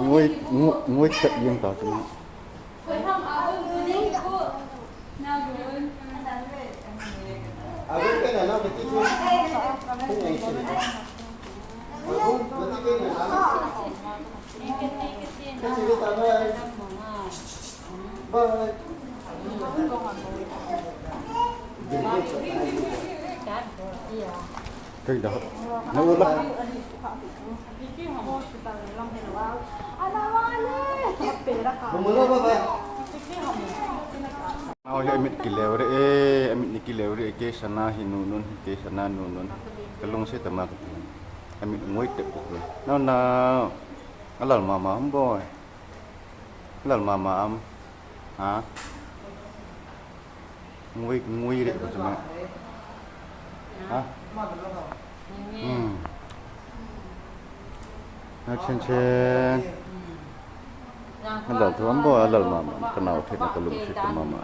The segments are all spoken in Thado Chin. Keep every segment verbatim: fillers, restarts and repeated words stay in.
Ngoi, ngoi, ngoi tep jeng ta chu. Bye. Kei da. Na u la. Bumalo, bye bye. Nao hi amit kileu re e, amit ni kileu re e, kei sana hi nunun, kei sana nunun. Kalungset tama kati. Amit ngoi tep kati. Nao, nao. Alal mama am boi. Lal mama am. Ha? Ngui, ngui re ko chama. Ha? Hmm. Na chen chen. Lal thu am boi, lal mama. Kanao thei na kalungset mama.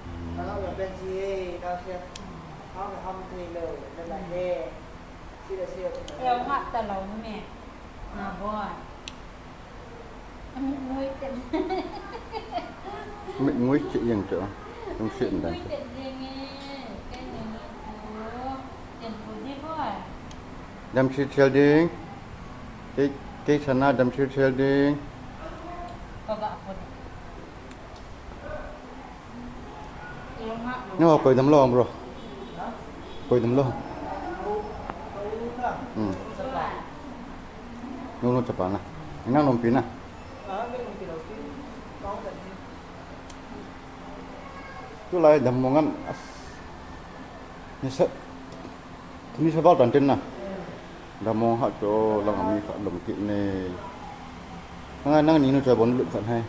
Hmm. Leo ngap ta lou me. Nga boi. Amit ngoi tep. Mit ngoi tep jeng chu. Lungset dan chu. Mit ngoi tep jeng e. Kei ni ni tu. Chen tu di boi. Dam chil chil ding. Kei, kei sana dam chil chil ding. Ka ga ko di. Neo, koi dam lou, bro. Koi dam lou. Hmm. Neo, neo, chapa na. Ina nom pi na. Tulai dam mong am. As. Ni sa. Tuni sa val tan tin na. Damong ha chu lang mi kha lum kit ne. Nang, nang ni nu cha bon lut khat hai.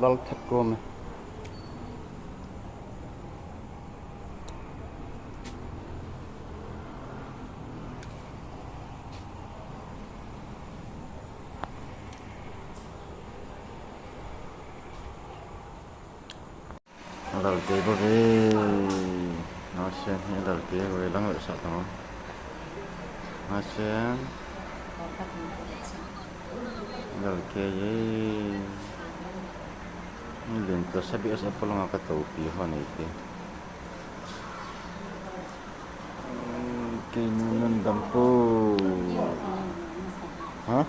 Lal thet ko me. Lal kei bou ve. Nasem hi lal kei bou ve, lang le sa tang. Nasem. Lal kei ye. Len to sabi asa polong ka to pi ho nei te. Kei nu nan dam po. Ha?